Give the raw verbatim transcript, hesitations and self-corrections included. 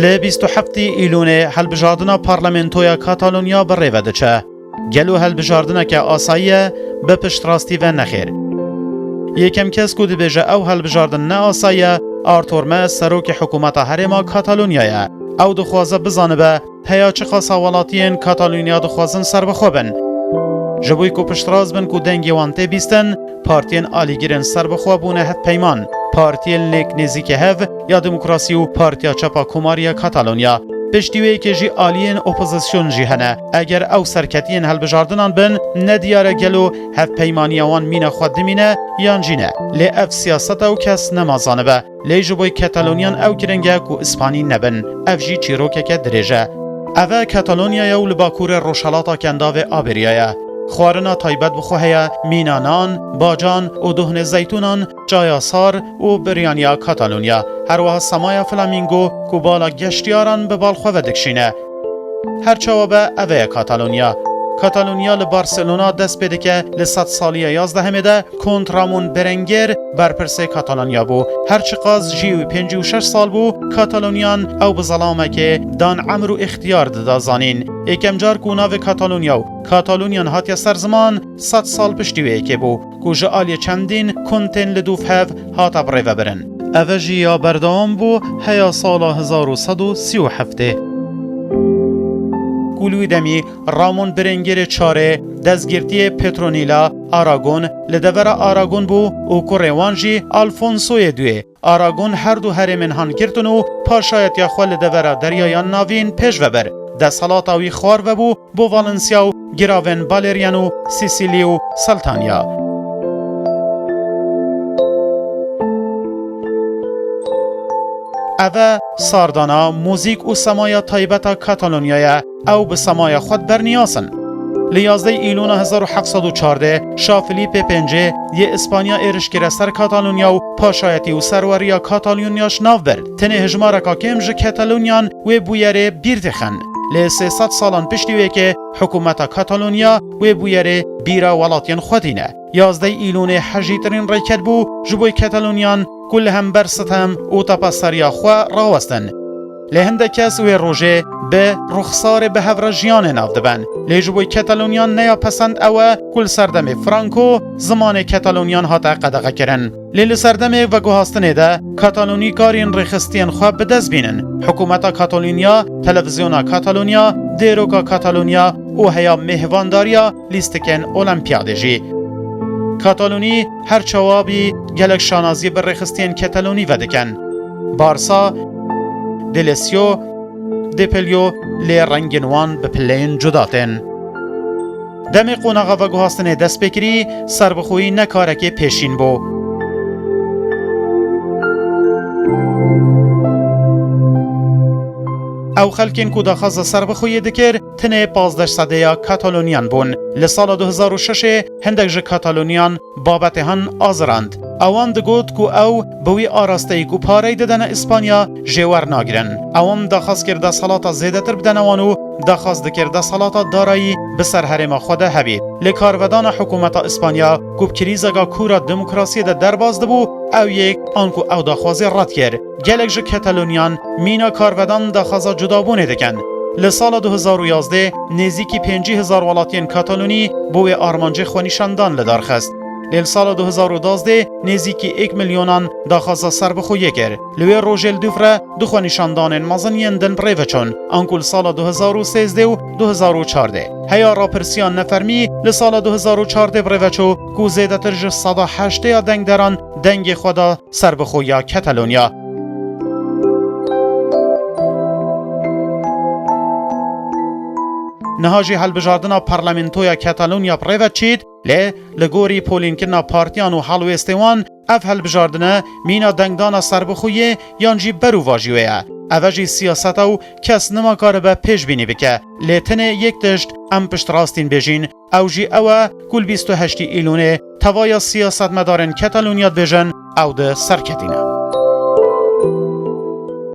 Li bîst û heftê Îlûnê hilbijardina Parlamentoya Katalonya bi rê ve diçe. Gelo hilbijardineke asayî ye? Bi piştrastî ve nexêr. Yekemkes ku dibêje ew hilbijardin ne asayî ye, Artur Mas, serokê hikûmeta herêma Katalonya ye. Ew dixwaze bizanibe heya çiqasa welatiyên Katalonya dixwazin serbixwe bin. Ji bo ku piştrast bin ku dengê wan tê bîstin, partiyên alîgirên serbixwe bûne hevpeyman, partiyên lêk nêzîkê hev ya demokrasî û Partiya Çepa Komarî ya Katalonya. Piştî wê yekê jî aliyên opozîsyon jî hene. Eger ew serketiyên hilbijardinan bin, ne diyar e gelo hevpeymaniya wan mîna xwe dimîne yan jî ne. Lê ev siyaset e û kes nema zanibe. Lê ji bo Katalonyan ew giring e ku îspanî nebin. Ev jî çîrokeke dirêj e. Ev e Katalonya ye û li bakurê rojhelata Kendavê Abêriya ye. Xwarina taybet bi xwe heye, mîna nan, bacan û duhnê zeytûnan, çaya sar û biryaniya Katalonya. Her wiha semaya flamingo ku bala geştiyaran bi bal xwe vedikişîne. Her çawa be, ev e Katalonya. Katalonya li Barcelona dest pê dike, li sedsaliya yazdehemê de Kont Ramon Berenguer berpirsê Katalonya bû. Her çiqas jî wî pêncî û şeş sal bû, Katalonyan ew bi zelamekê dan emr û îxtiyar dida zanîn. Êkem car ku navê Katalonya û Katalonyan hatiye ser ziman, sed sal piştî wê yekê bû, ku ji aliyê çendîn kontên li dûv hev hate birêvebirin. Ev jî ya berdewam bû heya sala hezar û sed û sî û heftê. Ku li wî demî Ramon Berengêrê çarê destgirtiyê Petronila Aragon li devera Aragon bû û kurê wan jî Alfonsoyê duyê. Aragon her du herêmên han girtin û paşayetiya xwe li devera Deryayan Navîn pêş ve bir. Desthilata wî xwar vebû bo Valencia û giravên Balerian û Sîsîlî û Saltanya. Ev e sardana, muzîk û semaya taybet a Katalonyayê. Ew bi semaya xwe diberniyazin. Li yazdeh Îlona hezar û heft sed û çardeh, Şah Filîpê Pêncê yê Îspanya êriş kire ser Katalonya û paşayetî û serweriya Katalonya ji nav bir. Tenê hijmareka kêm ji Katalonyan wê bûyerê bîr dixin. Lê sê sed salan piştî wê yekê hikûmeta Katalonya wê bûyerê bîra welatiyên xwe dîne. Yazdeh Îlonê hejîtirîn rêket bû ji bo Katalonyan ku li hember sitem û tepeseriya xwe rawestin. Lê hindek kes wê rojê bi ruxsarê bi hev re jiyanê nav dibin. Lê ji bo Katalonyan neya pesend ew e ku li serdemê Franco zimanê Katalonyan hate qedexekirin. Lê li serdemê veguhastinê de Katalonî karîn rêxistiyên xwe bi dest bînin. Hikûmeta Katalonya, televîzyona Katalonya, dêroka Katalonya û heya mêhvandariya lîstikên Olimpiyadê jî. Katalonî her çawa bî gelek şanaziyê bi rêxistiyên Katalonî vedikin. Barsa, Delesio, Depelio lê rengên wan bi pileyên cuda tên. Demê qonaxa veguhastinê dest pê kirî, serbixweyî ne karekê pêşîn bû. Ew xelkên ku daxwaza serbixweyê dikir, tenê pazdeh sedeya Katalonyan bûn. Li sala du hezar û şeşê hindek ji Katalonyan babetê han azirand. Ewan digot ku ew bi wî arasteyî ku parey didene Îspanya jê wernagirin. Ewan daxwaz kir desthelata zêdetir bidene wan û daxwaz dikir desthelata darayî bi ser herêma xwe de hebî. Lê karvedana hikûmeta Îspanya ku bi krîzeka kûr a demokrasiyê de derbas dibû, ew yek anku ew daxwazê red kir. Gelek ji Katalonyan mîna karvedan daxwaza cudabûnê dikin. Li sala du hezar û yazdeh nêzîkî pêncî hezar welatiyên Katalonî bo wê armancê xwenîşandan li dar xist. Lê li sala du hezar û duwazdeh nêzîkî êk milyonan daxwaza serbixweyê kir. Li wê rojê li dûv re du xwenîşandanên mezin yên din bi rê ve çûn, anku li sala du hezar û sêzdeh û du hezar û çardeh. Heya rapirsiya nefermî li sala du hezar û çardeh bi rê ve çû ku zêdetir ji seda heştê ya dengderan dengê xwe da serbixweya Katalonya. Niha jî hilbijardina parlamentoya Katalonya bi rê ve çît, lê li gorî polînkirina partiyan û helwêstê wan, ev hilbijardine mîna dengdana serbixweyê yan jî berûvajî wê ye. Ev jî siyaset e û kes nima karibe pêşbînî bike. Lê tenê yek tişt em piştrastîn bêjîn, ew jî ew e ku li bîst û heştê Îlûnê tevaya siyasetmedarên Katalonya dibêjin ew di serketî ne.